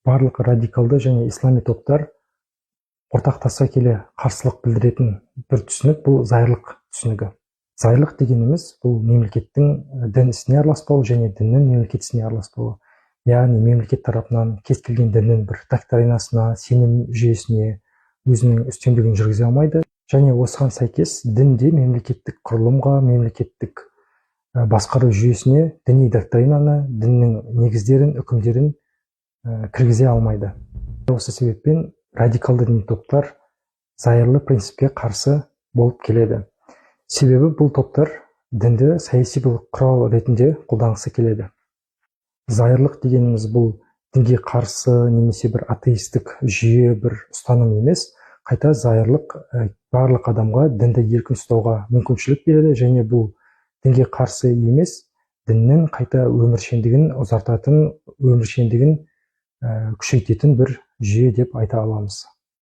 Барлық радикалды және ислами топтар ортақтаса келе қарсылық білдіретін бір түсінік – бұл зайырлық түсінігі. Зайырлық дегеніміз – бұл мемлекеттің дін ісіне араласпауы және діннің мемлекет ісіне араласпауы. Яғни мемлекет тарапынан кез келген діннің бір доктринасына, сенім жүйесіне өзінің үстемдігін жүргізе алмайды. Және осыған сәйкес дін де мемлекеттік құрылымға, мемлекеттік басқару жүйесіне діни доктринаны, діннің негіздерін, үкімдерін кіргізе алмайды. Осы себеппен радикалды діни топтар зайырлы принципке қарсы болып келеді, себебі бұл топтар дінді саяси бір құрал ретінде қолданғысы келеді. Зайырлық дегеніміз – бұл дінге қарсы немесе бір атеистік жүйе, бір ұстаным емес. Қайта зайырлық барлық адамға дінді еркін ұстауға мүмкіншілік береді және бұл дінге қарсы емес, діннің қайта өміршеңдігін ұзартатын, өміршеңдігін күшейтетін бір жүйе деп айта аламыз.